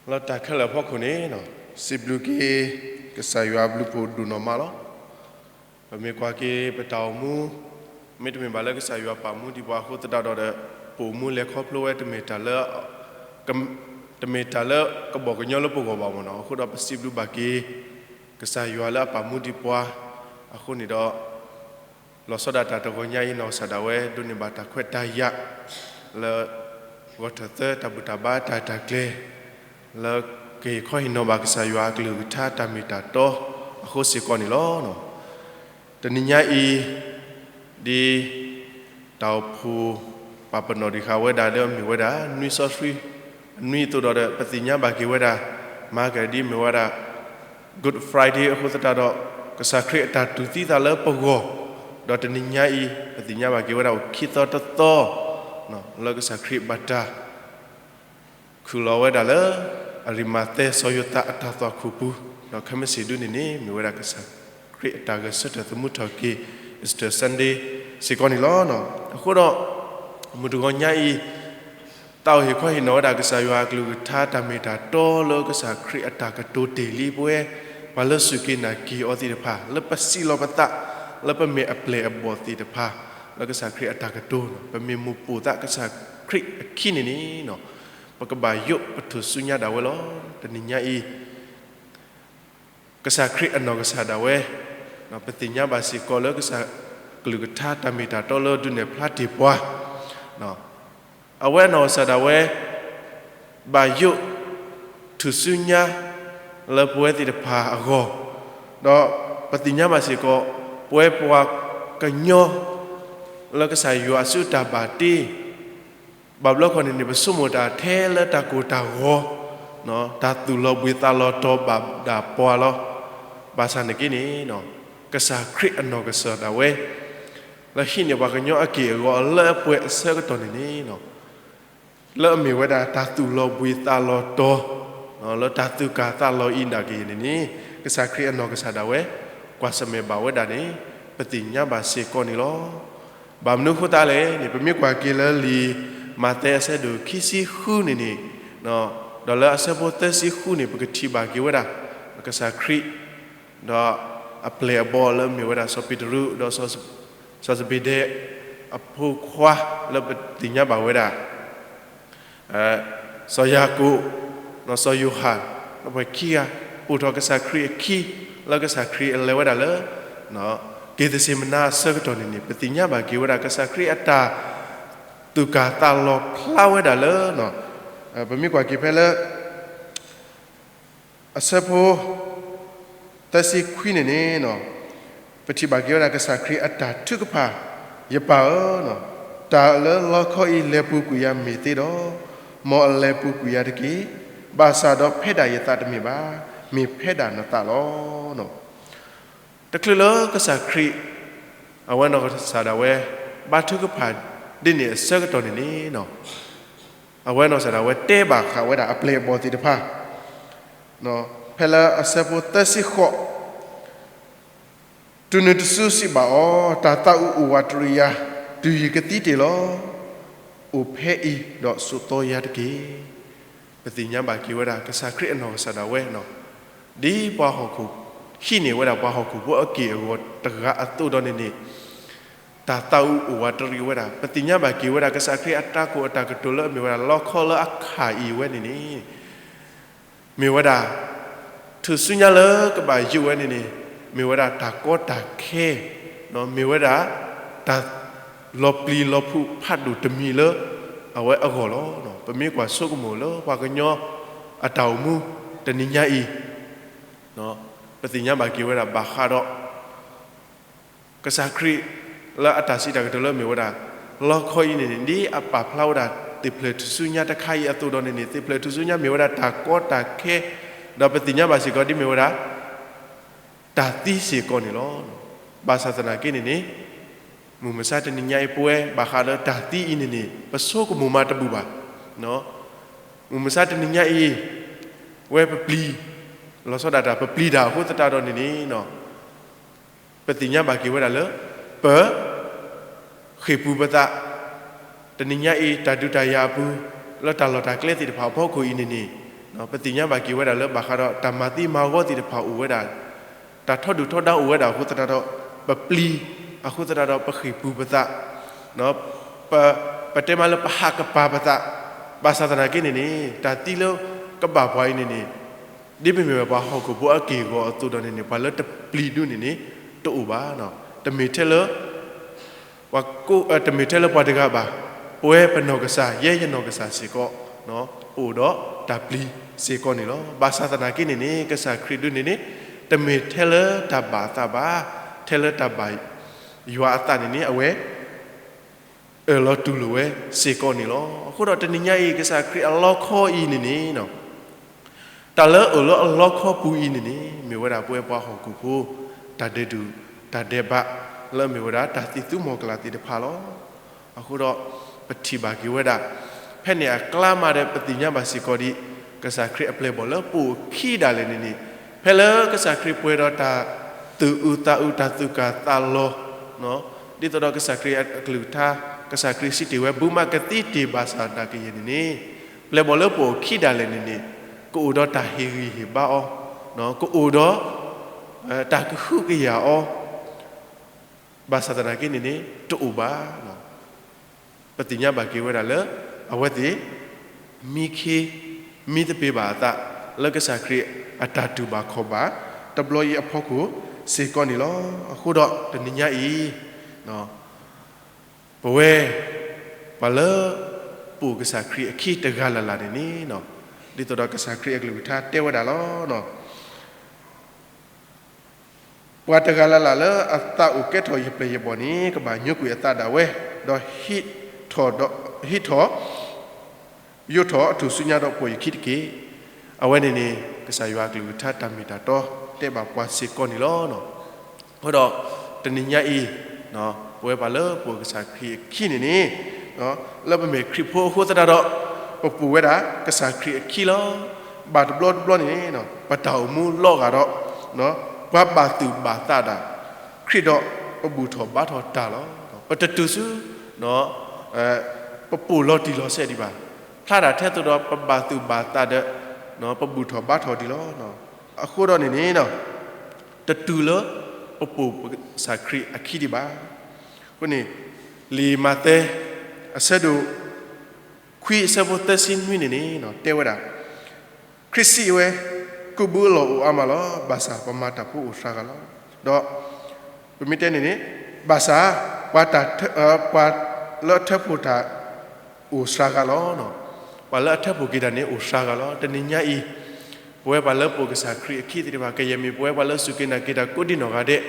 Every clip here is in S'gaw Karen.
လၢတၢ်ခဲလၢာ်အဖီခိၣ်န့ၣ်, စံးဘျုးက့ၤ ကစၢ်ယွၤအဘျုးဖှိၣ်ဒိၣ်နီၢ်မးလီၤ. ပမ့ၢ်ကွၢ်က့ၤပတၢ်အိၣ်မူ, မ့တမ့ၢ်ဘၣ်လၢကစၢ်ယွၤပာ်မူဒံးပှၤအဃိသတးဒီး, ပအိၣ်မူလဲၤခီဖျိဝဲတမ့ၢ်တၢ်လၢ တမ့ၢ်တၢ်လၢကဘီၣ်ကညီလၢပဂီၢ်ဘၣ်မ့ၢ်နီၤ. အဃိဒီးပစံးဘျုးဘၣ်က့ၤ ကစၢ်ယွၤလၢအပာ်မူဒံးပှၤအဃိန့ၣ်ဒီး, လီၤဆီဒၣ်တၢ်တဂီၤညါအံၤ နီၢ်ကစၢ်ဒၣ်ဝဲ ဒိးန့ၢ်ဘၣ်တၢ်ခွဲးတၢ်ယာ် လၢ ဂီၤထၢၣ်သၢတၢ်ဘူၣ်တၢ်ဘါတၢ်တၢ်ကျဲၤ လၢကဟ့ၣ်ခီဟ့ၣ်နီၤဘၣ်ကစၢ်ယွၤအကလုၢ်ကထါတၢ်မ့ၢ်တၢ်တီအဃိစ့ၢ်ကီးန့ၣ်လီၤ. တနံၤညါအံၤ ဒ်တၢ်အိၣ်ဖှိၣ်ပာ်ပနီၣ်ဒံးဃာ်ဝဲဒၣ်လၢအမ့ၢ်ဝဲဒၣ် နွံစီဆှံ အနွံအသိးဒီး ပသ့ၣ်ညါဘၣ်က့ၤဝဲဒၣ် မၤကဒ်မ့ၢ်ဝဲဒၣ် Good Friday အဃိသတးဒီး ကစၢ်ခရံာ်အတၢ်တူၢ်သံသးလၢပဂီၢ်, ဒီးတနံၤညါအံၤ ပသ့ၣ်ညါဘၣ်က့ၤဝဲဒၣ်အိၣ်ခံသီတသီ လၢကစၢ်ခရံာ်ဘၣ်တၢ် ခူၣ်လီၤဝဲဒၣ်လၢ အရံမၤသဲစီၤယိၤသးအတၢ်သွၣ်ခိၣ်ပူၤ, ဒီးခဲမုၢ်ဆ့ၣ်ဒုန့ၣ်န့ၣ် မ့ၢ်ဝဲဒၣ်ကစၢ်ခရံာ်အတၢ်ဂဲၤဆၢထၢၣ်သမူထီၣ်က့ၤ Easter Sunday စ့ၢ်ကီးန့ၣ်လီၤ. အဃိဒီး မုၢ်တဂီၤညါအံၤ သးအိၣ်ဟ့ၣ်ခီဟ့ၣ်နီၤဝဲဒၣ်ကစၢ်ယွၤအကလုၢ်ကထါတၢ်မ့ၢ်တၢ်တီလၢကစၢ်ခရံာ်အတၢ်ကတိၤတ့ၢ်လံပဝဲ ပှၤလၢစူၢ်က့ၤနာ်က့ၤအီၤသ့ၣ်တဖၣ် လၢပစံးလီၤပသး လၢပမ့ၢ်အပျဲၢ်အဘီၣ်သ့ၣ်တဖၣ် လၢကစၢ်ခရံာ်အတၢ်ကတိၤ ပမ့ၢ်မိၣ်ပိာ်သးကစၢ်ခရံာ်အခံန့ၣ်န့ၣ် ပကဘၣ်ယိးပထူၣ်စုညါဒၣ်ဝဲလီၤ. တနံၤညါအံၤ ကစၢ်ခရံာ်အနီၢ်ကစၢ်ဒၣ်ဝဲ ပသ့ၣ်ညါဘၣ်စ့ၢ်ကီးလၢကစၢ်ကလုၢ်ကထါတၢ်မ့ၢ်တၢ်တီလၢဒုးနဲၣ်ဖျါတ့ၢ်ပှၤ အဝဲအနီၢ်ကစၢ်ဒၣ်ဝဲ ဘၣ်ယိးထူၣ်စုညါလၢပဝဲသ့ၣ်တဖၣ်အဂီၢ်, ဒီးပသ့ၣ်ညါဘၣ်စ့ၢ်ကီး ပဝဲပှၤကညီ လၢကစၢ်ယွၤအစုတၢ်ဘၣ်တ့ ဘၣ်ဘျီခီန့ၣ်န့ၣ် ပဆိကမိၣ်တၢ်ထဲလၢတၢ်ကိၢ်တၢ်ဂီၤ, တၢ်သူၣ်လီၤဘှံးသးလီၤတီၤဘၣ်ဒၣ်ပှၤလီၤ. ဘၣ်ဆၣ်န့ၣ်က့န့ၣ် ကစၢ်ခရံာ်အနီၢ်ကစၢ်ဒၣ်ဝဲ လၢဟံးန့ၢ်ပှၤကညီအက့ၢ်အဂီၤလၢအပှဲၤအဆၢကတီၢ်န့ၣ်န့ၣ် လၢအမ့ၢ်ဝဲဒၣ်တၢ်သူၣ်လီၤဘှံးသးလီၤတီၤ လၢတၢ်သူၣ်ကၢ်သးလီၤအံၤနာ်က့ၤန့ၣ်န့ၣ် ကစၢ်ခရံာ်အနီၢ်ကစၢ်ဒၣ်ဝဲ ကွၢ်ဆၢၣ်မဲာ်ဘၣ်ဝဲဒၣ်န့ၣ် ပသ့ၣ်ညါဘၣ်စ့ၢ်ကီးန့ၣ်လီၤ. ဘၣ်မနုၤအဃိသတးလဲၣ်န့ၣ် ပမ့ၢ်ကွၢ်က့ၤလၢလံာ်မးသဲအဆၢဒိၣ်ခံဆံဃုန့ၣ်န့ၣ်, ဒီးလၢအဆၢဖိသၢဆံဃုန့ၣ် ပကထံၣ်ဘၣ်က့ၤဝဲဒၣ် ကစၢ်ခရံာ် ဒီးအပျဲၢ်အဘီၣ်လၢအမ့ၢ်ဝဲဒၣ်စီၤပ့းတရူး ဒီးစီၤစဘ့းဒဲး အဖိခွါလၢပသ့ၣ်ညါဘၣ်ဝဲဒၣ် စီၤယၤကိာ် ဒီးစီၤယိၤဟၣ် ဒီးပှၤခံဂၤ အိၣ်ထီၣ်ကစၢ်ခရံာ်အခံ လၢကစၢ်ခရံာ်အလဲၤဝဲဒၣ်လၢ က့ၤသစ့မနါအဆၢကတီၢ်န့ၣ်န့ၣ် ပသ့ၣ်ညါဘၣ်က့ၤဝဲဒၣ် ကစၢ်ခရံာ်အတၢ်သူၣ်ကၢ်သးလီၤဖျါဝဲဒၣ်လၢ ပမ့ၢ်ကွၢ်က့ၤဖဲလၢ အဆၢဖိ သၢဆံခွံန့ၣ်န့ၣ် ပထံၣ်ဘၣ်က့ၤဝဲဒၣ်ကစၢ်ခရံာ်အတၢ်ထုကဖၣ်, ယပၢ်ဧၢ, တၢ်လၢလီခီအံၤလဲၤပူၤကွံာ်ယၤမ့ၢ်သ့ဒီး, မ်အလဲၤပူၤကွံာ်ယၤတက့ၢ်. ဘၣ်ဆၣ်ဒီးဖဲဒၣ်ယသးတမ့ၢ်ဘၣ်, မ့ၢ်ဖဲဒၣ်နသးလီၤ. တချုးလၢကစၢ်ခရံာ် အဝဲနီၢ်ကစၢ်ဒၣ်ဝဲ ဘါထုကဖၣ်ဒ်န့ၣ်အဆၢကတီၢ်န့ၣ်န့ၣ် အဝဲနီၢ်ကစၢ်ဒၣ်ဝဲတဲဘၣ်ဃးဝဲဒၣ်အပျဲၢ်အဘီၣ်သ့ၣ်တဖၣ် ဖဲလၢအဆၢဖိသၢဆံဃိး, တုၤနုၤတစုစံးဘၣ်အီၤ, တၢ်သးအုးအိၣ်ဝးတရံးယၤ, တုၤယကသံတ့ၢ်လီၤ. အိၣ်ဖဲအံၤဒီးဆိးသီယၤတက့ၢ်. ပသ့ၣ်ညါဘၣ်က့ၤဝဲဒၣ် ကစၢ်ခရံာ်အနီၢ်ကစၢ်ဒၣ်ဝဲ ဒ်ပှၤဟီၣ်ခိၣ် ဟံးန့ၢ်ဝဲဒၣ်ပှၤဟီၣ်ခိၣ်ဖိအက့ၢ်အဂီၤတဂၤအသိးဒီးန့ၣ်န့ၣ် တၢ်သးအုးအိၣ်ဝးတရံးဝဲဒၣ်. ပသ့ၣ်ညါဘၣ်က့ၤဝဲဒၣ် ကစၢ်ခရံာ်အတၢ်ကိၢ်အတၢ်ကတိၤလၢအမ့ၢ်ဝဲဒၣ်လီခီလၢအခါအံၤဝဲန့ၣ်န့ၣ် မ့ၢ်ဝဲဒၣ် ထူၣ်စုညါလၢကဘၣ်ယိးဝဲန့ၣ်န့ၣ် မ့ၢ်ဝဲဒၣ်တၢ်ကီတၢ်ခဲ, မ့ၢ်ဝဲဒၣ် တၢ်လီၤပျံၤလီၤဖုးဖးဒိၣ်တမံၤလၢ အဝဲအဂီၢ်လီၤ. ပမ့ၢ်ကွၢ်ဆိကမိၣ်လၢပှၤကညီအတၢ်အိၣ်မူတနံၤညါအံၤ ပသ့ၣ်ညါဘၣ်က့ၤဝဲဒၣ်ဘၣ်ဃးဒီး ကစၢ်ခရံာ် လၢအတၢ်စံးတၢ်ကတိၤလၢမ့ၢ်ဝဲဒၣ် လီခီအံၤန့ၣ်န့ၣ် ဒ်အပာ်ဖျါဝဲဒၣ်သ့ၣ်ဖျၢၣ်ထူၣ်စုညါတခါအံၤအသိးဒီးန့ၣ်န့ၣ် သ့ၣ်ဖျၢၣ်ထူၣ်စုညါမ့ၢ်ဝဲဒၣ်တၢ်ကီတၢ်ခဲ, ဒီးပသ့ၣ်ညါဘၣ်စ့ၢ်ကီးဒ်မ့ၢ်ဝဲဒၣ် တၢ်သံစ့ၢ်ကီးန့ၣ်လီၤ. ဘၣ်ဆၣ်သနာ်က့န့ၣ်န့ၣ် မုၢ်မဆါတနံၤညါအံၤပဝဲ ဘၣ်ဃးလၢတၢ်သံအံၤန့ၣ်န့ၣ် ပဆိကမိၣ်မးတဘူၣ်ဘၣ်. မုၢ်မဆါတနံၤညါအံၤ ဝဲပပျံၤ လီၤဆီဒၣ်တၢ် ပပျံၤတၢ်အဃိသတးဒီးန့ၣ်န့ၣ် ပသ့ၣ်ညါဘၣ်က့ၤဝဲဒၣ်လၢ ပ ဃ့ၢ်ပူၤပသး တနံၤညါအံၤ တၢ်ဒုးတၢ်ယၤအပူၤ လၢတၢ်လီၢ်တၢ်ကျဲသ့ၣ်တဖၣ်အဖီခိၣ်အံၤန့ၣ်န့ၣ် ပသ့ၣ်ညါဘၣ်က့ၤဝဲဒၣ်လၢဘၣ်ဃးဒီးတၢ်မၤသံမၤဂီၤသ့ၣ်တဖၣ်အိၣ်ဝဲဒၣ်, တၢ်ထီဒုၣ်ထီဒါအိၣ်ဝဲဒၣ်အဃိသတးဒီး ပပျံၤ, အဃိသတးဒီးပဃ့ၢ်ပူၤပသး, ပတဲမးလၢပဟးကပၤပသး, ဘၣ်ဆၣ်သနာ်က့န့ၣ်န့ၣ် တၢ်သံလၢကဘၣ်ပှၤအံၤန့ၣ်န့ၣ် ဒ်ပမ့ၢ်ဝဲပှၤဟီၣ်ခိၣ်ဖိအက့ၢ်အဂီၤအသိးဒီးန့ၣ်န့ၣ် ပှၤလၢတပျံၤဒုန့ၣ်န့ၣ် တအိၣ်ဘၣ်. တမ့ၢ်ထဲလၢ တမ့ၢ်ထဲလၢပှၤတဂၤဘၣ်, ပဝဲပနီၢ်ကစၢ် ယဲယနီၢ်ကစၢ်စ့ၢ်ကီး ပအိၣ်ဒီးတၢ်ပျံၤစ့ၢ်ကီးန့ၣ်လီၤ. ဘၣ်ဆၣ်သနာ်က့န့ၣ်န့ၣ် ကစၢ်ခရံာ်ဒုန့ၣ်န့ၣ် တမ့ၢ်ထဲလၢတၢ်ဘၣ်အသးဘၣ်, ထဲလၢတၢ်ဘၣ်ယွၤအသးန့ၣ်န့ၣ် အဝဲ အၢၣ်လီၤတူၢ်လိာ်ဝဲစ့ၢ်ကီးန့ၣ်လီၤ. အဃိဒီးတနံၤညါအံၤ ကစၢ်ခရံာ်အလီခီအံၤန့ၣ်န့ၣ် တၢ်လၢအအိၣ်လၢအလီခီပူၤအံၤန့ၣ်န့ၣ် မ့ၢ်ဝဲဒၣ်ပဝဲပှၤဟီၣ်ခိၣ်ဖိ တၢ်ဒဲးဒူၣ်တၢ်ဒဲးဘး လၢအမ့ၢ်ဝဲဒၣ်တၢ်သံၣ်သူမီၤကလၤသ့ၣ်တဖၣ်လီၤ. အဃိဒီး ပထံၣ်ဘၣ်က့ၤဝဲဒၣ် ဖဲန့ၣ်အကျါမးဒီး ပသ့ၣ်ညါဘၣ်စ့ၢ်ကီးဒ် ကစၢ်ခရံာ်အပျဲၢ်အဘီၣ်လၢပအိၣ်ခံဒၣ်လဲာ်န့ၣ်န့ၣ် ဖဲလၢကစၢ်ခရံာ်ပှဲၤဒီးတၢ်သူၣ်အုးသးအုး တၢ်သူၣ်ကၢ်သးလီၤ ဒ်သိးဒီးကစၢ်ခရံာ်အကလုၢ်ကထါ ကစၢ်ခရံာ်စံးတ့ၢ်ဝဲ ဘုမးကသံတ့ၢ်ဘၣ်ဆၣ်သနာ်က့ယဲန့ၣ်န့ၣ် ပျဲၢ်ဘီၣ်လၢပအိၣ်ခံဒၣ်လဲာ်န့ၣ်န့ၣ် ကအိၣ်ဒီးတၢ်ဟ့ၣ်ဂံၢ်ဟ့ၣ်ဘါအီၤ, ကအိၣ်ဒီး တၢ်ကဟုကယာ်အီၤ ဘၣ်ဆၣ်သနာ်က့န့ၣ်န့ၣ် တအိၣ်ဘၣ်. ပသ့ၣ်ညါဘၣ်က့ၤဝဲဒၣ်လၢ အဝဲသ့ၣ် မံခ့ မံသပ့ၤဘၣ်အသး လၢကစၢ်ခရံာ်အတၢ်တူၢ်ဘၣ်ခီၣ်ဘၣ် တဘျီအံၤအဖီခိၣ်စ့ၢ်ကီးန့ၣ်လီၤ. အဃိဒီးတနံၤညါအံၤ ပဝဲ ပှၤလၢ ပအိၣ်ကစၢ်ခရံာ်အခံတဂၤလၢ်လၢ်န့ၣ်န့ၣ် ဒ်သိးဒီးကစၢ်ခရံာ်အကလုၢ်ကထါတဲဝဲဒၣ်လီၤ. ပှၤတဂၤလၢ်လၢ်လၢအသးအိၣ်ကဲထီၣ်ယပျဲၢ်ယဘီၣ်န့ၣ် ကဘၣ်ညိကွံာ်အသးဒၣ်ဝဲ, ဒီး ဟံးထီၣ် ယိးထီၣ်အထူၣ်စုညါဒီးပိာ်ယခံတက့ၢ်. အဝဲန့ၣ်န့ၣ် ကစၢ်ယွၤအကလုၢ်ကထါတၢ်မ့ၢ်တၢ်တီတဲဘၣ်ပှၤစ့ၢ်ကီးန့ၣ်လီၤ. အဃိဒီး တနံၤညါအံၤ ပဝဲပှၤလၢပအိၣ်ကစၢ်ခရံာ်အခံန့ၣ်န့ၣ် လၢပမ့ၢ်ခရံာ်ဖိအဃိသတးဒီး ပပူၤဝဲဒၣ်ကစၢ်ခရံာ်အခံလီၤ. ဘၣ်တဘျီတဘျီန့ၣ် ပတၢ်အိၣ်မူလီၤဂာ်ဒီး ပှၤဘၣ်သူၣ်ဘၣ်သးဒၣ် ခရံာ်ဒီး ပဘူၣ်ထီၣ်ဘါထီၣ်တၢ်လီၤ. ပတတုၤဆူ ပပိာ်လီၤတံၢ်လီၤဆဲးဒံးဘၣ်. ဖျါဒၣ်ထဲသိးဒီးပဘၣ်သူၣ်ဘၣ်သးဒီး ပဘူၣ်ထီၣ်ဘါထီၣ်ဒံးလီၤ. အဃိဒီးန့ၣ်န့ၣ် တတုၤလၢပပိာ်ကစၢ်ခရံာ်အခံဒံးဘၣ်. အဃိန့ၣ် လံာ်မးသဲ အဆၢဒိၣ် ခွံအဆၢဖိသၢဆံနွံန့ၣ်န့ၣ် တဲဝဲဒၣ်, ခရံာ်စံးဝဲ, ကုၢ်ဘုလီၢ်အိၣ်အါမးလီၤ. ဘၣ်ဆၣ်ပမၤတၢ်ဖိအိၣ်စှၤဂၤလီၤ. ဒီး ပမ့ၢ်တဲန့ၣ်န့ၣ် ဘၣ်ဆၣ် ပှၤတၢ် ပှၤလၢအထၢဖှိၣ်တၢ် အိၣ်စှၤဂၤလီၤ. ပှၤလၢအထၢဖှိၣ်က့ၤတၢ်န့ၣ် အိၣ်စှၤဂၤလီၤ. တနံၤညါအံၤ ပဝဲပှၤလၢပအိၣ်ကစၢ်ခရံာ်အခံသ့ၣ်တဖၣ် ကယဲၢ်မ့ၢ်ပဝဲပှၤလၢစူၢ်က့ၤနာ်က့ၤတၢ်ကိးဒံနီၢ်ဂၤဒဲး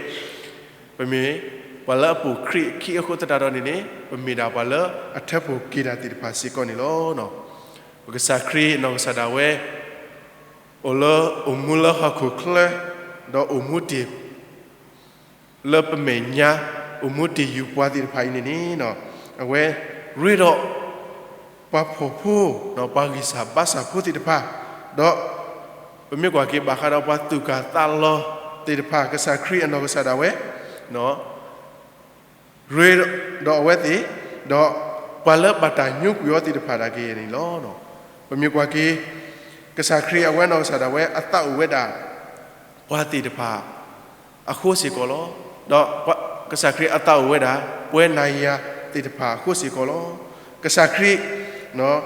ပမ့ၢ်ပှၤလၢအပိာ်ခရံာ်အခံအဃိသတးဒီးန့ၣ်န့ၣ် ပမ့ၢ်ဒၣ်ပှၤလၢအထၢဖှိၣ်က့ၤတၢ်သ့ၣ်တဖၣ်စ့ၢ်ကီးန့ၣ်လီၤ. ပကစၢ်ခရံာ်အနီၢ်ကစၢ်ဒၣ်ဝဲ အိၣ်လၢ အိၣ်မူလၢဟီၣ်ခိၣ်ချၢ ဒီးအိၣ်မူတ့ၢ် လၢပမဲာ်ညါ အိၣ်မူတ့ၢ်ယူၤပှၤသ့ၣ်တဖၣ်အံၤန့ၣ်န့ၣ် အဝဲရ့ဒီး ပှၤဖှီၣ်ဖိ ပှၤဂံၢ်စၢ်ဘါစၢ်ဖိသ့ၣ်တဖၣ် ဒီး ပမ့ၢ်ကွၢ်က့ၤဘၣ်ဃးဒီးပှၤသူၣ်ကၢ်သးလီၤသ့ၣ်တဖၣ် ကစၢ်ခရံာ်အနီၢ်ကစၢ်ဒၣ်ဝဲ ရ့ဒီးအဝဲသ့ၣ် ဒီးပှၤလၢဘၣ်တၢ်ညိကွံာ်အီၤသ့ၣ်တဖၣ်ဒၣ်ကယဲၢ်န့ၣ်လီၤ. ပမ့ၢ်ကွၢ်က့ၤ ကစၢ်ခရံာ်အဝဲနီၢ်ကစၢ်ဒၣ်ဝဲအသးအိၣ်ဝဲဒၣ် ပှၤသ့ၣ်တဖၣ် အဃိစ့ၢ်ကီးလီၤ. ဒီးကစၢ်ခရံာ်အသးအိၣ်ဝဲဒၣ် ပဝဲနၤယၤသ့ၣ်တဖၣ်အဃိစ့ၢ်ကီးလီၤ. ကစၢ်ခရံာ်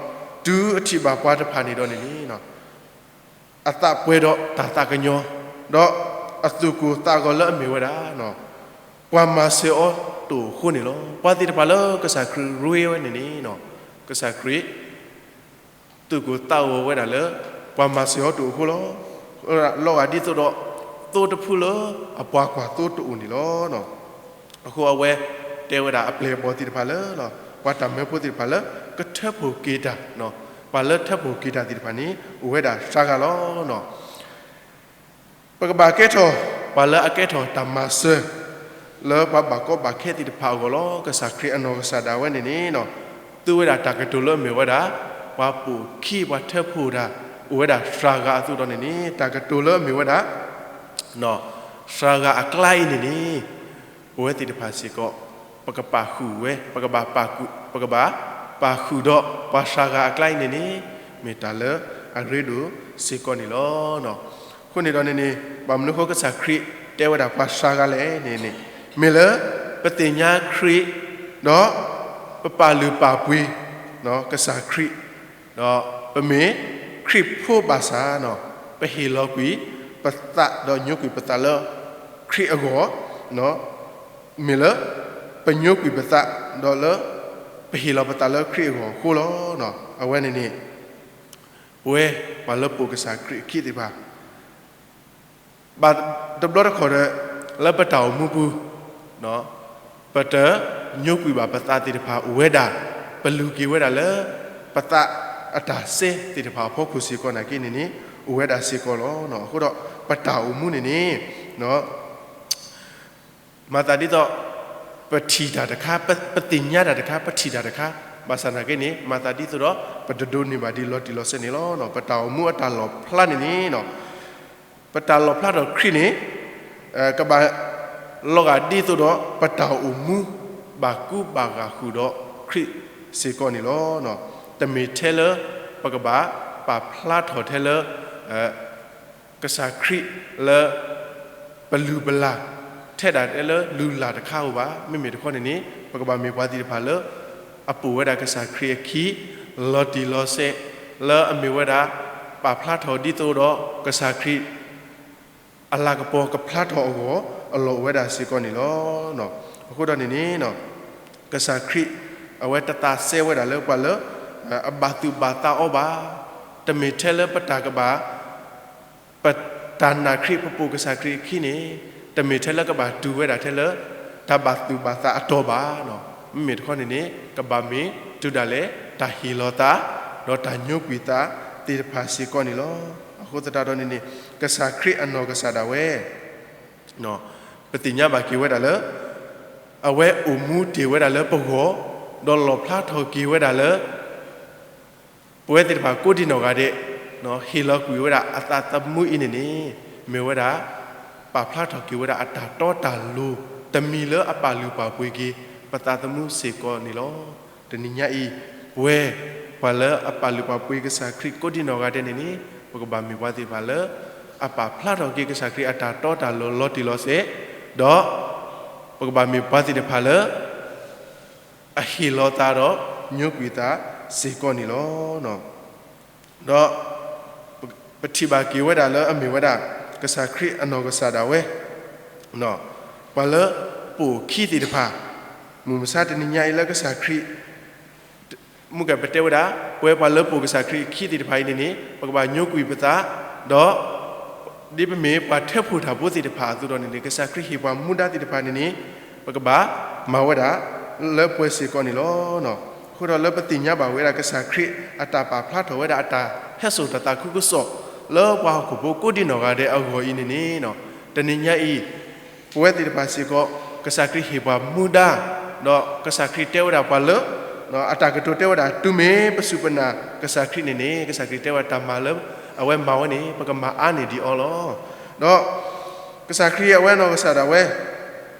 တုၤအထံၣ်ဘၣ်ပှၤတဖၣ်န့ၣ်ဒီးန့ၣ်န့ၣ် အသးပှဲၤဒီးတၢ်သးကညီၤ, ဒီးအသူၣ်ကိၢ်သးဂီၤလၢအမ့ၢ်ဝဲဒၣ် ပှၤမၤစၢၤအီၤတအိၣ်အဃိန့ၣ်လီၤ. ပှၤသ့ၣ်တဖၣ်လၢကစၢ်ခရံာ်ရ့ဝဲန့ၣ်န့ၣ် ကစၢ်ခရံာ် သူၣ်ကိၢ်သးဂီၤဝဲဒၣ်လၢ ပှၤမၤစၢၤအီၤတအိၣ်အဃိလီၤ. လီၤဂာ်ဒ်သိးဒီး သိတဖုလၢအပှၤကွၢ်သိတအိၣ်န့ၣ်လီၤ. အဃိအဝဲတဲဝဲဒၣ်အပျဲၢ်အဘီၣ်သ့ၣ်တဖၣ်လၢ ပှၤတၢ်မၢဖိသ့ၣ်တဖၣ်လၢ ကထၢဖှိၣ်က့ၤတၢ်, ပှၤလၢထၢဖှိၣ်က့ၤတၢ်သ့ၣ်တဖၣ်န့ၣ် အိၣ်ဝဲဒၣ်စှၤဂၤလီၤ. ပကဘၣ်ကဲထီၣ် ပှၤလၢအကဲထီၣ်တၢ်မၤစၢၤ လၢပှၤဘၣ်ကီဘၣ်ခဲသ့ၣ်တဖၣ်အဂီၢ်လီၤ. ကစၢ်ခရံာ်အနီၢ်ကစၢ်ဒၣ်ဝဲန့ၣ်န့ၣ် သူဝဲဒၣ်တၢ်ကတိၤလၢအမ့ၢ်ဝဲဒၣ် ပှၤပိာ်ခံ ပှၤထၢဖှိၣ်တၢ် အိၣ်ဝဲဒၣ်စှၤဂၤအသိးဒီးန့ၣ်န့ၣ် တၢ်ကတိၤလၢအမ့ၢ်ဝဲဒၣ် စှၤဂၤအကျါအံၤန့ၣ်န့ၣ် ပဝဲသ့ၣ်တဖၣ်စ့ၢ်ကီး ပကပာ်ဃုာ်ဝဲ ပကဘၣ်ပာ်ဃုာ် ပကဘၣ်ပာ်ဃုာ်ဒီးပှၤစှၤဂၤအကျါအံၤန့ၣ်န့ၣ် မ့ၢ်တၢ်လၢအရ့ဒိၣ် စ့ၢ်ကီးန့ၣ်လီၤ. အဃိန့ၣ်ဒီးန့ၣ်န့ၣ် ဘၣ်မနုၤအဃိကစၢ်ခရံာ်တဲဝဲဒၣ်ပှၤသၢဂၤလဲၣ်န့ၣ်န့ၣ်, မ့ၢ်လၢပသ့ၣ်ညါခရံာ် ဒီးပပာ်လုၢ်ပာ်ပှ့ၤကစၢ်ခရံာ်, ဒီးပမ့ၢ်ခရံာ်ဖိဘၣ်ဆၣ်, ပဟ့ၣ်လီၤကွံာ်ပသးဒီးညိကွံာ်ပသးလၢခရံာ်အဂီၢ်, မ့ၢ်လၢပညိကွံာ်ပသးဒီးလၢ ပဟ့ၣ်လီၤပသးလၢခရံာ်အဂီၢ်အဃိလီၤ. အဝဲန့ၣ်န့ၣ် ပဝဲပှၤလၢပိာ်ကစၢ်ခရံာ်အခံသ့ၣ်တဖၣ် ဘၣ်တဘျီတခီၣ်ဒီး လၢပတၢ်အိၣ်မူပူၤ ပတညိကွံာ်ဘၣ်ပသးသ့ၣ်တဖၣ်အိၣ်ဝဲဒၣ်, ပလုၢ်က့ၤဝဲဒၣ်လၢ ပသးအတၢ်စဲသ့ၣ်တဖၣ်အဖီခိၣ်စ့ၢ်ကီးနာ်က့န့ၣ်န့ၣ် အိၣ်ဝဲဒၣ်စ့ၢ်ကီးလီၤ. အဃိဒီးပတၢ်အိၣ်မူန့ၣ်န့ၣ် မၤသးဒ်သိး ပထံၣ်တၢ်တခါ, ပသ့ၣ်ညါတၢ်တခါ, ပထံၣ်တၢ်တခါ, ဘၣ်ဆၣ်နာ်က့န့ၣ် မၤသးဒ်သိးဒီး ပတဒိးန့ၢ်ဘၣ်ဒံးလီၤတံၢ်လီၤဆဲးန့ၣ်လီၤ. ပတၢ်အိၣ်မူအတၢ်လီၣ်ဖျါန့ၣ်န့ၣ် ပတၢ်လီၣ်ဖျါထီၣ်ခရံာ်န့ၣ် ကဘၣ်လီၤဂာ်ဒ်သိးဒီး ပတၢ်အိၣ်မူ ဘၣ်ကူဘၣ်ဂာ်ဃုာ်ဒီးခရံာ်စ့ၢ်ကီးန့ၣ်လီၤ. တမ့ၢ်ထဲလၢ ပကဘၣ်ပာ်ဖျါထီၣ်ထဲလၢ ကစၢ်ခရံာ်လၢ ပလုၢ်ပလၢ် ထဲဒၣ်ထဲလၢလုၢ်လၢ်တခါဧိၤဘၣ်. မ့မ့ၢ်တခီန့ၣ်န့ၣ် ပကဘၣ်မ့ၢ်ပှၤသ့ၣ်တဖၣ်လၢ အပိာ်ဝဲဒၣ်ကစၢ်ခရံာ်အခံ လီၤတံၢ်လီၤဆဲး လၢအမ့ၢ်ဝဲဒၣ် ပာ်ဖျါထီၣ်ဒ်သိးဒီး ကစၢ်ခရံာ် အလၤကပီၤကဖျါထီၣ်အဂီၢ် အလီၢ်အိၣ်ဝဲဒၣ်စ့ၢ်ကီးန့ၣ်လီၤ. အဃိဒီးန့ၣ်န့ၣ် ကစၢ်ခရံာ် အဝဲတသးစဲဝဲဒၣ်လၢပှၤလၢ အဘၣ်သူၣ်ဘၣ်သးအီၤဘၣ်. တမ့ၢ်ထဲလၢပတၢ်ကဘၣ် ပတၢ်နာ်ခရံာ် ပပိာ်ကစၢ်ခရံာ်အခံန့ၣ် တမ့ၢ်ထဲလၢကဘၣ်တုၤဝဲဒၣ်ထဲလၢ တၢ်ဘၣ်သူၣ်ဘၣ်သးအတီၤဘၣ်. မ့မ့ၢ်တခီန့ၣ်န့ၣ် ကဘၣ်မ့ၢ်တုၤဒၣ်လဲာ် တၢ်ဟ့ၣ်လီၤသး ဒီးတၢ်ညိကွံာ်သးသ့ၣ်တဖၣ်စ့ၢ်ကီးန့ၣ်လီၤ. အဃိသတးဒီးန့ၣ်န့ၣ် ကစၢ်ခရံာ်အနီၢ်ကစၢ်ဒၣ်ဝဲ ပသ့ၣ်ညါဘၣ်က့ၤဝဲဒၣ်လၢ အဝဲအိၣ်မူတ့ၢ်ဝဲဒၣ်လၢပဂီၢ်, ဒီးလီၣ်ဖျါထီၣ်က့ၤဝဲဒၣ်လၢ ပဝဲသ့ၣ်တဖၣ်ကိးဒံနီၢ်ဂၤဒဲး ဟ့ၣ်လီၤကွံာ်ဝဲဒၣ်အသးသမူအံၤန့ၣ်န့ၣ် မ့ၢ်ဝဲဒၣ် ပာ်ဖျါထီၣ်က့ၤဝဲဒၣ်အတၢ်တီတၢ်လိၤ တမံၤလၢအပာ်လုၢ်ပာ်ပှ့ၤက့ၤ ပသးသမူစ့ၢ်ကီးန့ၣ်လီၤ. တနံၤညါအံၤ ပဝဲ ပှၤလၢအပာ်လုၢ်ပာ်ပှ့ၤကစၢ်ခရံာ်ကိးဒံနီၢ်ဂၤဒဲးန့ၣ်န့ၣ် ပကဘၣ်မ့ၢ်ပှၤသ့ၣ်တဖၣ်လၢ အပာ်ဖျါထီၣ်က့ၤကစၢ်ခရံာ်အတၢ်တီတၢ်လိၤလီၤတံၢ်လီၤဆဲး, ဒီး ပကဘၣ်မ့ၢ်ပှၤသ့ၣ်တဖၣ်လၢ အဟ့ၣ်လီၤသးဒီးညိကွံာ်သးစ့ၢ်ကီးန့ၣ်လီၤ. ဒီး ပထံၣ်ဘၣ်က့ၤဝဲဒၣ်လၢအမ့ၢ်ဝဲဒၣ် ကစၢ်ခရံာ်အနီၢ်ကစၢ်ဒၣ်ဝဲ ပှၤလၢပိာ်အခံသ့ၣ်တဖၣ် မုၢ်မဆါတနံၤညါအံၤလၢကစၢ်ခရံာ် မုၢ်ကပတဲဝဲဒၣ် ပဝဲပှၤလၢပိာ်ကစၢ်ခရံာ်အခံသ့ၣ်တဖၣ်အံၤန့ၣ်န့ၣ် ပကဘၣ်ညိကွံာ်ပသး, ဒီး ဒ်ပမ့ၢ်ပှၤထၢဖှိၣ်တၢ်ဖိသ့ၣ်တဖၣ်အသိးဒီးန့ၣ်န့ၣ် ကစၢ်ခရံာ်ဟ့ၣ်ပှၤမူဒါသ့ၣ်တဖၣ်န့ၣ်န့ၣ် ပကဘၣ်မၤဝဲဒၣ်လၢပှဲၤစ့ၢ်ကီးန့ၣ်လီၤ. အဃိဒီးလၢပသ့ၣ်ညါဘၣ်ဝဲဒၣ်ကစၢ်ခရံာ်အတၢ်ပာ်ဖျါထီၣ်ဝဲဒၣ်အတၢ်ဟဲစိာ်တၢ်သးခုကစီၣ် လၢပှၤဟီၣ်ခိၣ်ဖိကိးဒံနီၢ်ဂၤဒဲးအဂီၢ်အံၤန့ၣ်န့ၣ် တနံၤညါအံၤ ပဝဲသ့ၣ်တဖၣ်စ့ၢ်ကီး ကစၢ်ခရံာ်ဟ့ၣ်ပှၤမူဒါ, ဒီးကစၢ်ခရံာ်တဲဝဲဒၣ်ပှၤလၢ အတၢ်ကတိၤတဲဝဲဒၣ် တုၤမ့ၢ်ပစူၢ်ပနာ်ကစၢ်ခရံာ်န့ၣ်န့ၣ် ကစၢ်ခရံာ်တဲဝဲတၢ်မၤလၢအဝဲမၤဝဲန့ၣ် ပကမၤအါန့ၢ်ဒံးအီၤလီၤ. ဒီး ကစၢ်ခရံာ်အဝဲနီၢ်ကစၢ်ဒၣ်ဝဲ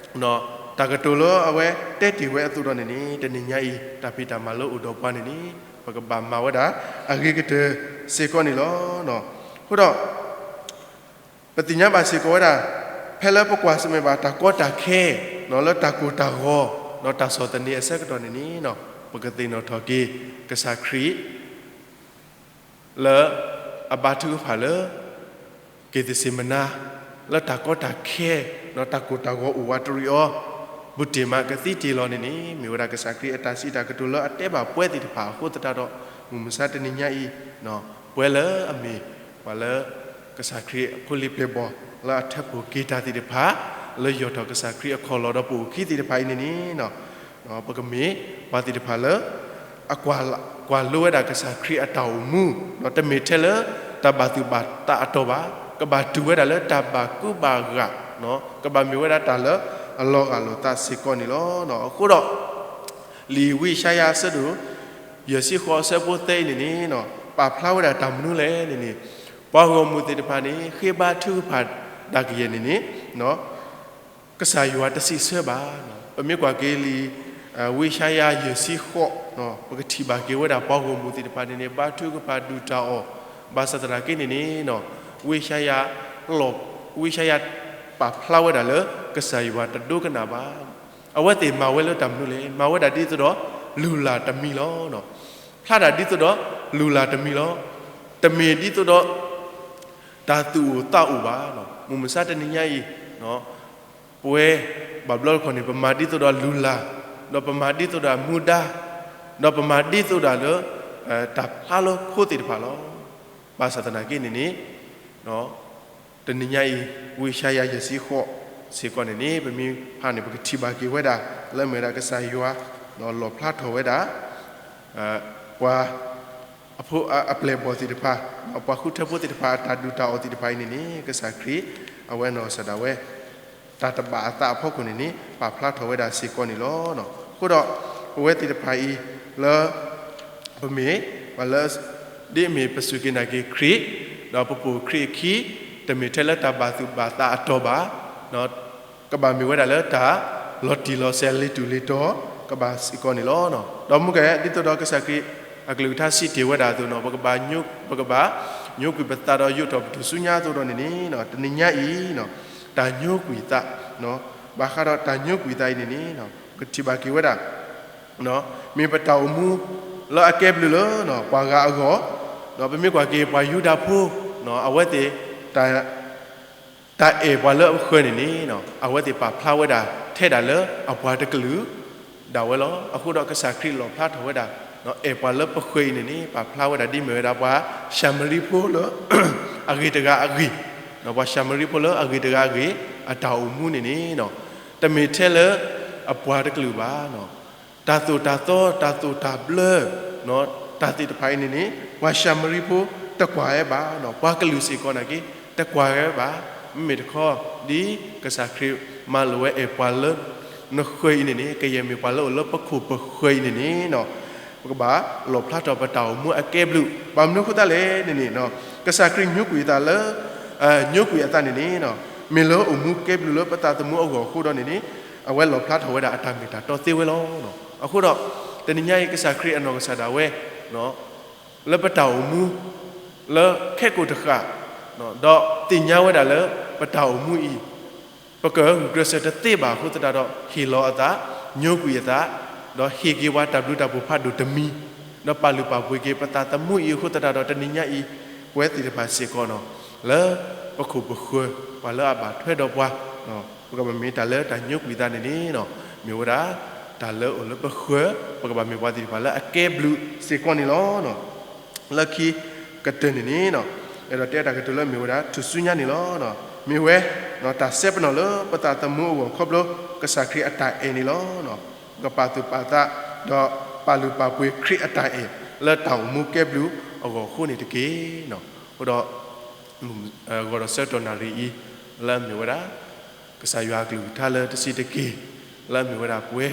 တၢ်ကတိၤလၢအဝဲတဲတ့ၢ်ဝဲအသိးဒီးန့ၣ်န့ၣ် တနံၤညါအံၤ တၢ်ဖံးတၢ်မၤလၢအိၣ်ဒီးပှၤန့ၣ်န့ၣ် ပကဘၣ်မၤဝဲဒၣ်အဂ့ၤကတၢၢ်စ့ၢ်ကီးန့ၣ်လီၤ. အဃိဒီး ပသ့ၣ်ညါဘၣ်စ့ၢ်ကီးဝဲဒၣ် ဖဲလၢပကွၢ်ဆၢၣ်မဲာ်ဘၣ်တၢ်ကီတၢ်ခဲ လၢတၢ်ကိၢ်တၢ်ဂီၤ ဒီးတၢ်ဆီၣ်သနံးအဆၢကတီၢ်န့ၣ်န့ၣ် ပကသ့ၣ်နီၣ်ထီၣ်က့ၤ ကစၢ်ခရံာ် လၢအဘါထုကဖၣ်လၢ က့ၤသစ့မနၤ လၢတၢ်ကီတၢ်ခဲ ဒီးတၢ်ကိၢ်တၢ်ဂီၤအိၣ်ဝးတရံးအီၤ ဘူးတ့ၢ်မးကသံတ့ၢ်လီၤန့ၣ်န့ၣ် မ့ၢ်ဝဲဒၣ်ကစၢ်ခရံာ်အတၢ်စံးတၢ်ကတိၤလၢအတဲဘၣ်ပှၤသ့ၣ်တဖၣ်အဃိသတးဒီး မုၢ်မဆါတနံၤညါအံၤ ပှၤလၢအမ့ၢ် ပှၤလၢ ကစၢ်ခရံာ်အဖိလံၤပျဲၢ်ဘီၣ် လၢအထၢဖှိၣ်က့ၤတၢ်သ့ၣ်တဖၣ် လၢယီၢ်ထီၣ်ကစၢ်ခရံာ်အခီၣ်လီၢ်ဒီးပအိၣ်ခံသ့ၣ်တဖၣ်အံၤန့ၣ်န့ၣ် ပကမ့ၢ်ပှၤသ့ၣ်တဖၣ်လၢ အကွၢ်လိဝဲဒၣ်ကစၢ်ခရံာ်အတၢ်အိၣ်မူ ဒီးတမ့ၢ်ထဲလၢ တၢ်ဘၣ်သူၣ်ဘၣ်သးအတီၤဘၣ်, ကဘၣ်တုၤဝဲဒၣ်လၢတၢ်ဘၣ်ကူဘၣ်ဂာ်, ကဘၣ်မ့ၢ်ဝဲဒၣ်တၢ်လၢအလီၤဂာ်လိာ်သးစ့ၢ်ကီးန့ၣ်လီၤ. အဃိဒီး လံာ်ဝံယၡါယၤအဆၢဒိၣ် ယဲၢ်ဆံဃိးအဆၢဖိသၢအံၤန့ၣ်န့ၣ် ပာ်ဖျါဝဲဒၣ်တၢ်မနုၤလဲၣ်န့ၣ်န့ၣ် ပှၤဂီၢ်မုၢ်သ့ၣ်တဖၣ်န့ၣ် ဃ့ဘါထုကဖၣ်ဒၣ်ကယဲၢ်န့ၣ်န့ၣ် ကစၢ်ယွၤတစံးဆၢဘၣ်. ပမ့ၢ်ကွၢ်က့ၤလံာ် ဝံယၡါယၤယဲၢ်ဆံဃိး ပကထံၣ်ဘၣ်က့ၤဝဲဒၣ်ပှၤဂီၢ်မုၢ်သ့ၣ်တဖၣ်န့ၣ်န့ၣ် ဘါထုကဖၣ်ဒုၣ်တၢ်အီၣ် ဘၣ်ဆၣ်သနာ်က့န့ၣ်န့ၣ်, ဝံယၡါယၤလီၤ, ဝံယၡါယၤပာ်ဖျါဝဲဒၣ်လၢ ကစၢ်ယွၤတဒိကနၣ်ဘၣ်. အဝဲသ့ၣ်မၤဝဲလၢတၢ်မနုၤလဲၣ်, မၤဝဲဒၣ်ဒ်သိးဒီး လုၢ်လၢ်တမံၤလီၤ. ဖျါတၢ်ဒ်သိးဒီး လုၢ်လၢ်တမံၤလီၤ. တမ့ၢ်ဒ်သိးဒီး တၢ်သူၣ်အိၣ်သးအိၣ်ဘၣ်. မုၢ်မဆါတနံၤညါအံၤ ပဝဲဘၣ်ဘျီတခီန့ၣ် ပမၤဒ်သိးဒီးလုၢ်လၢ်, ဒီးပမၤဒ်သိးဒီးမူဒါ, ဒီးပမၤဒ်သိးဒီးလၢ တၢ်ဖျါလၢခိသ့ၣ်တဖၣ်လီၤ. ဘၣ်ဆၣ်သနာ်က့န့ၣ်န့ၣ်, တနံၤညါအံၤ ဝံယၡါယၤယဲၢ်ဆံဃိးစ့ၢ်ကီးန့ၣ်န့ၣ် ပမ့ၢ်ဖးန့ၣ် ပကထံၣ်ဘၣ်က့ၤဝဲဒၣ် လၢမ့ၢ်ဝဲဒၣ်ကစၢ်ယွၤ လီၣ်ဖျါထီၣ်ဝဲဒၣ် ပှၤ အဖိအပျဲၢ်အဘီၣ်သ့ၣ်တဖၣ်, ပှၤဃုထၢဖိသ့ၣ်တဖၣ် အတၢ်ဒုၣ်တၢ်အီၣ်သ့ၣ်တဖၣ်အံၤန့ၣ်န့ၣ် ကစၢ်ခရံာ် အဝဲနီၢ်ကစၢ်ဒၣ်ဝဲ တၢ်တဘၣ်အသးအဖီခိၣ်န့ၣ်န့ၣ် ပာ်ဖျါထီၣ်ဝဲဒၣ်စ့ၢ်ကီးန့ၣ်လီၤ. အဃိဒီး ပဝဲသ့ၣ်တဖၣ်အံၤ လၢ ပမ့ၢ် ပှၤလၢ ဒ်အမ့ၢ်ပစူၢ်က့ၤနာ်က့ၤခရံာ်, ဒီးပပိာ်ခရံာ်အခံ, တမ့ၢ်ထဲလၢတၢ်ဘၣ်သူၣ်ဘၣ်သးအတီၢ်ဘၣ်, ကဘၣ်မ့ၢ်ဝဲဒၣ်လၢတၢ်လီၤတံၢ်လီၤဆဲးလ့ၤတူၢ်လ့ၤတီၤ ကဘၣ်စ့ၢ်ကီးန့ၣ်လီၤ. ဒီးမ့ၢ်ကဲ ဒ်သိးဒီးကစၢ်ခရံာ်အကလုၢ်ကထါစံးတ့ၢ်ဝဲဒၣ်အသိးန့ၣ် ပကဘၣ် ပကဘၣ်ညိကွံာ်ပသးဒီးယိးထီၣ်ပထူၣ်စုညါအသိးဒီးန့ၣ်န့ၣ် တနံၤညါအံၤ တၢ်ညိကွံာ်သး, ဘၣ်ဃးဒီးတၢ်ညိကွံာ်သးအံၤန့ၣ်န့ၣ် ပကထံၣ်ဘၣ်က့ၤဝဲဒၣ် မ့ၢ်ပတၢ်အိၣ်မူ လၢအကဲဘျုးလၢ ပှၤဂၤအဂီၢ်, ပမ့ၢ်ကွၢ်က့ၤပှၤယူဒၤဖိ အဝဲသ့ၣ် တၢ်အဲၣ်ပှၤလၢအဃၢၤန့ၣ်န့ၣ် အဝဲသ့ၣ်ပာ်ဖျါဝဲဒၣ်ထဲဒၣ်လၢအပှၤတကလုာ်ဒၣ်ဝဲလီၤ. အဃိဒီးကစၢ်ခရံာ်လီၣ်ဖျါထီၣ်ဝဲဒၣ် အဲၣ်ပှၤလၢပဃၢၤအံၤန့ၣ်န့ၣ် ပာ်ဖျါဝဲဒၣ်ဒ်မ့ၢ်ဝဲဒၣ်ပှၤၡၤမရံဖိလၢ အဂ့ၤတဂၤအဂ့ၢ်, ပှၤၡၤမရံဖိလၢအဂ့ၤတဂၤအဂ့ၢ် အတၢ်အိၣ်မူန့ၣ်န့ၣ် တမ့ၢ်ထဲလၢအပှၤတကလုာ်ဘၣ်. တၢ်သိၣ်တၢ်သီ တၢ်သိၣ်တၢ်ဘျၢ တၢ်သ့ၣ်တဖၣ်အံၤန့ၣ်န့ၣ် ပှၤၡၤမရံဖိတကွၢ်ဝဲဘၣ်, ပှၤကလုာ်စ့ၢ်ကီးနာ်က့ တကွၢ်ဝဲဘၣ်. မ့မ့ၢ်တခီ ဒ်ကစၢ်ခရံာ်မၤလိာ်ဝဲအဲၣ်ပှၤလၢနဃၢၤအံၤန့ၣ်န့ၣ် ကယဲၢ်မ့ၢ်ပှၤလၢအိၣ်လၢပခိၣ်ပဃၢၤအံၤန့ၣ်န့ၣ် ပကဘၣ်လီၣ်ဖျါထီၣ်ပတၢ်အိၣ်မူအကဲဘျုး. ဘၣ်မနုၤအဃိသတးလဲၣ်န့ၣ်န့ၣ် ကစၢ်ခရံာ်ညိကွံာ်အသးလၢ ညိကွံာ်အသးန့ၣ်န့ၣ် မ့ၢ်လၢအိၣ်မူကဲဘျုးလၢပသးသမူအဂီၢ်အဃိဒီးန့ၣ်န့ၣ် အဝဲလီၣ်ဖျါထီၣ်ဝဲဒၣ်အတၢ်မ့ၢ်တၢ်တီသ့ဝဲလီၤ. အဃိဒီး တနံၤညါအံၤ ကစၢ်ခရံာ်အနီၢ်ကစၢ်ဒၣ်ဝဲ လၢပတၢ်အိၣ်မူ လၢခဲကိာ်တဃၣ် ဒီးသ့ၣ်ညါဝဲဒၣ်လၢ ပတၢ်အိၣ်မူအံၤ ပကဂုာ်ကျဲးစၢးတသ့ဘၣ်အဃိသတးဒီး ဟ့ၣ်လီၤအသး, ညိကွံာ်အသး, ဒီးဟ့ၣ်က့ၤပှၤတၢ်ဘျုးတၢ်ဖှိၣ်ဖးဒိၣ်တမံၤ, ဒီးပာ်လုၢ်ပာ်ပှ့ၤက့ၤပသးသမူအံၤအဃိသတးဒီး တနံၤညါအံၤ ပဝဲသ့ၣ်တဖၣ်စ့ၢ်ကီးန့ၣ် လၢပခိၣ်ပဃၢၤ ပှၤလၢအဘၣ်ထွဲဒီးပှၤ ပကဘၣ်မ့ၢ်တၢ်လၢတၢ်ညိကွံာ်သးန့ၣ်န့ၣ် မ့ၢ်ဝဲဒၣ် တၢ်လၢအိၣ်လၢပဃၢၤ ပကဘၣ်မ့ၢ်ပှၤသ့ၣ်တဖၣ်လၢအကဲဘျုးစ့ၢ်ကီးန့ၣ်လီၤ. လၢခံကတၢၢ်န့ၣ်န့ၣ် အဲၣ်ဒိးတဲတၢ်ကတိၤလၢမ့ၢ်ဝဲဒၣ်ထူၣ်စုညါန့ၣ်လီၤ. မ့ၢ်ဝဲ တၢ်စဲပနီၣ်လၢပသးသမူအဂီၢ်ခီဖျိ ကစၢ်ခရံာ်အတၢ်အဲၣ်န့ၣ်လီၤ. ပကပာ်သူၣ်ပာ်သး ဒီးပာ်လုၢ်ပာ်ပှ့ၤခရံာ်အတၢ်အဲၣ် လၢတၢ်အိၣ်မူကဲဘျုးအဂီၢ်အဃိန့ၣ်တက့ၢ်. အဃိဒီး ဂီၤဒီးဆၢကတီၢ်နၣ်ရံၣ်အံၤ လၢအမ့ၢ်ဝဲဒၣ် ကစၢ်ယွၤအကလုၢ်ကထါလၢတဆံးတက့ၢ်, လၢအမ့ၢ်ဝဲဒၣ်ပဝဲ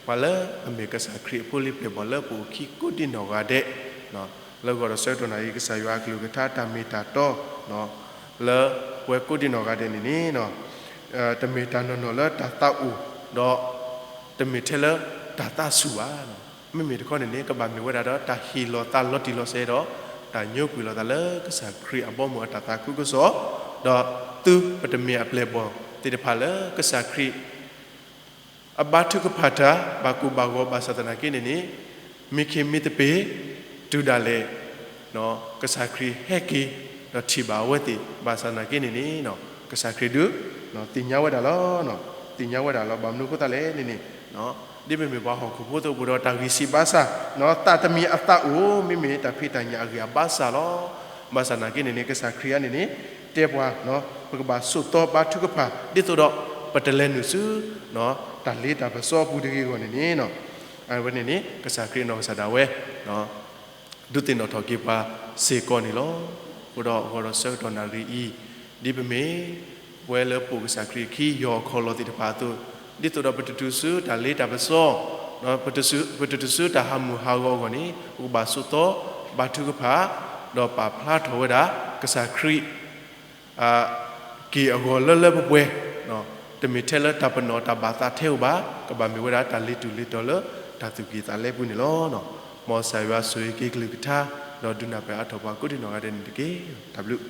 ပှၤလၢအမ့ၢ်ကစၢ်ခရံာ်အဖိလံၤပျဲၢ်ဘီၣ်လၢပအိၣ်ခံကိးဒံးနီၢ်ဂၤဒဲး, လၢဂီၤဒီးဆၢကတီၢ်နၣ်ရံၣ် ကစၢ်ယွၤအကလုၢ်ကထါတၢ်မ့ၢ်တၢ်တီ လၢပဝဲကိးဒံးနီၢ်ဂၤဒဲးန့ၣ်န့ၣ် တမ့ၢ်တၢ်နီၢ်နီၢ်လၢတၢ်သးအိၣ်, ဒီး တမ့ၢ်ထဲလၢတၢ်သးဆူၣ်ဘၣ်. မ့မ့ၢ်တခီန့ၣ်န့ၣ် ကဘၣ်မ့ၢ်ဝဲဒၣ်ဒီးတၢ်ဟ့ၣ်လီၤသးလီၤတံၢ်လီၤဆဲးဒီး တၢ်ညိကွံာ်လီၤသးလၢကစၢ်ခရံာ်အဘီအမုၢ်အတၢ်သးခုကစီၣ်, ဒီးသုပတမ့ၢ်အပျဲၢ်ဘီၣ်သ့ၣ်တဖၣ်လၢကစၢ်ခရံာ် အဘါထုကဖၣ်တၢ် ဘၣ်ကိၢ်ဘၣ်ဂီၤဘၣ်ဆၣ်သနာ်က့န့ၣ်န့ၣ် မ့ၢ်ခ့မ့ၢ်သပ့ၤ တုၤဒၣ်လဲာ် ကစၢ်ခရံာ်ဟဲက့ၤ ဒီးထံၣ်ဘၣ်အဝဲသ့ၣ် ဘၣ်ဆၣ်သနာ်က့န့ၣ်န့ၣ် ကစၢ်ခရံာ်ဒုး သ့ၣ်ညါဝဲဒၣ်လီၤ. သ့ၣ်ညါဝဲဒၣ်လီၤ. ဘၣ်မနုၤအဃိသတးလဲၣ်န့ၣ်န့ၣ် ဒ်ပမ့ၢ်ပှၤဟီၣ်ခိၣ်ဖိသ့ၣ်အိၣ်ဒီးတၢ်ဂံၢ်စၢ်ဘါစၢ် သးတမံၤအသးအိၣ် မ့မ့ၢ်တၢ်ဖံးတၢ်ညၣ်အဂံၢ်အဘါစၢ်လီၤ. ဘၣ်ဆၣ်သနာ်က့န့ၣ်န့ၣ် ကစၢ်ခရံာ်အံၤန့ၣ်န့ၣ် တဲပှၤ ပကဘၣ်ဆိးသီဘါထုကဖၣ် ဒ်သိးဒီးပတလဲၤနုာ်ဆူ တၢ်လ့တၢ်ပစီအပူၤတဂ့ၤအဂီၢ်န့ၣ်န့ၣ် အဝဲန့ၣ်န့ၣ် ကစၢ်ခရံာ်အနီၢ်ကစၢ်ဒၣ်ဝဲ ဒုးသ့ၣ်နီၣ်ထီၣ်က့ၤပှၤစ့ၢ်ကီးန့ၣ်လီၤ. အဃိဒီးဂီၤဒီးဆၢကတီၢ်နၣ်ရံၣ်အံၤ ဒ်ပမ့ၢ် ပဝဲလၢပအိၣ်ကစၢ်ခရံာ်အခံ ယီၢ်အခီၣ်လီၢ်သ့ၣ်တဖၣ်အသိး ဒ်သိးဒီးပတတုၤဆူတၢ်လ့တၢ်ပစီ ပတတုၤဆူတၢ်ဟးမုၢ်ဟးဂီၤအဂီၢ်န့ၣ် ပကဘၣ်ဆိးသီ ဘါထုကဖၣ် ဒီးပာ်ဖျါထီၣ်ဝဲဒၣ် ကစၢ်ခရံာ် က့ၢ်အဂီၤလၢလၢပှဲၤပှဲၤ တမ့ၢ်ထဲလၢတၢ်ပနီၣ်တၢ်ဘၣ်သးထဲဧိၤဘၣ်, ကဘၣ်မ့ၢ်ဝဲဒၣ်တၢ်လ့တူၢ်လ့တီၤလၢတၢ်သူၣ်ကံၢ်သးလဲပူၤန့ၣ်လီၤ. မ်ကစၢ်ယွၤဆိၣ်ဂ့ၤက့ၤကလုၢ်ကထါ ဒီးဒုးနၢ်ပၢၢ်အါထီၣ်ပှၤကိးဒံနီၢ်ဂၤဒဲးန့ၣ်တက့ၢ်. တၢ်ဘျုး